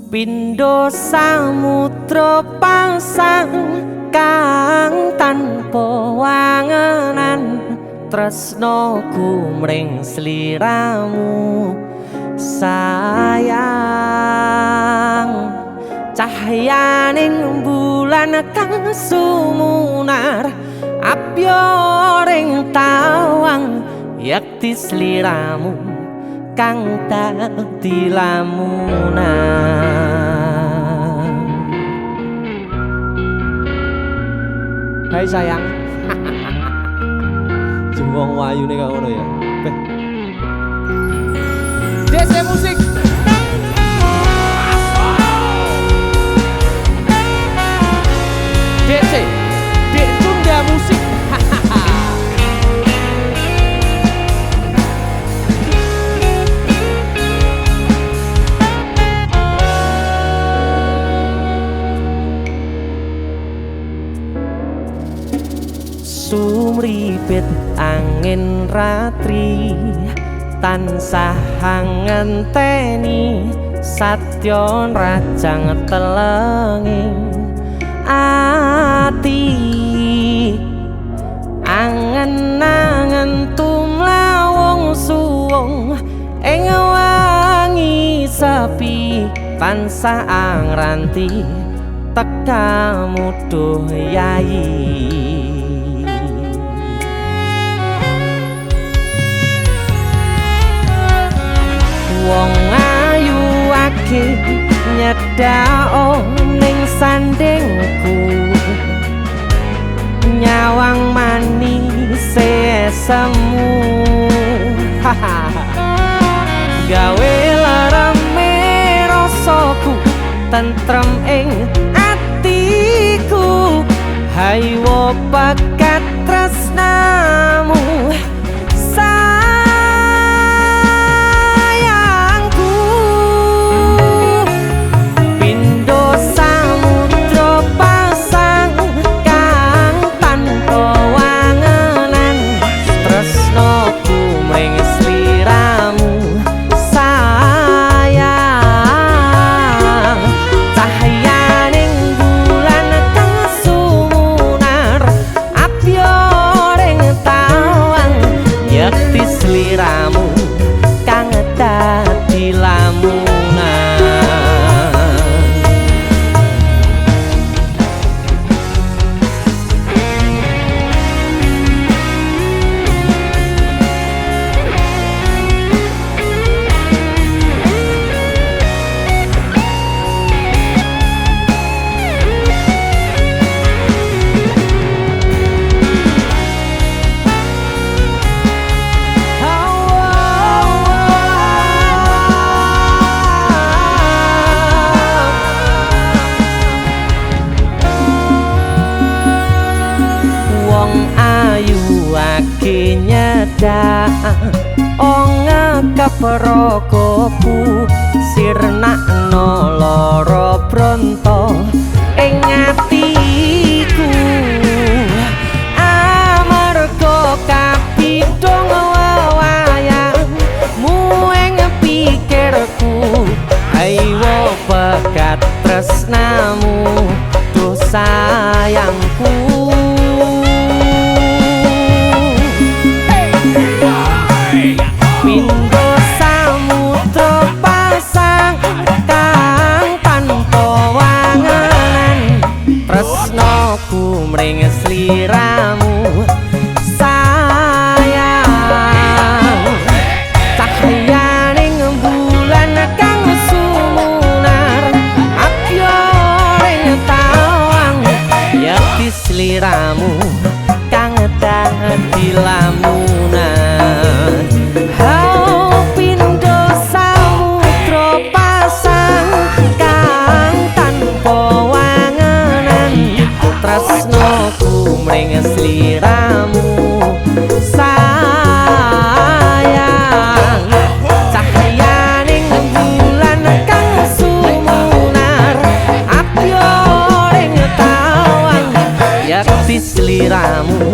Pindho samudra pasang kang tanpa wangenan, tresnoku mring sliramu sayang. Cahyaning bulan kang sumunar apyoring tawang, yakti sliramu kang dadi lamunan. Hai sayang. Wong wayune kok ngono ya. Beh. DC Musik. DC Dek Tunda Musik. Sumripit angin ratri tansah ngenteni satya rajang telenging ati. Angen-angen tumlawung suwung ing wangi sepi tansah angranti tekamu duh yayi. Wong ayu ake nyedhako ning sandingku, nyawang manis semu. Gawe larame rasaku tentrem ing atiku. Haywo pekat tresnamu sliramu kang dadi lamunan. Ake nyedak ongekep rogoku sirnakno lara bronto ing atiku. Amarga kapidhong wewayangmu ing pikirku, ayo pekat tresnamu duh sayangku. Pindho samudra pasang kang tanpa wangenan, tresnoku mring sliramu sayang. Cahyaning bulan kang sumunar apyoring tawang, yakti sliramu kang dadi lamunan. Pindho samudra pasang kang tanpa wangenan, tresnoku mring sliramu sayang. Cahyaning bulan kang sumunar apyoring tawang, yakti sliramu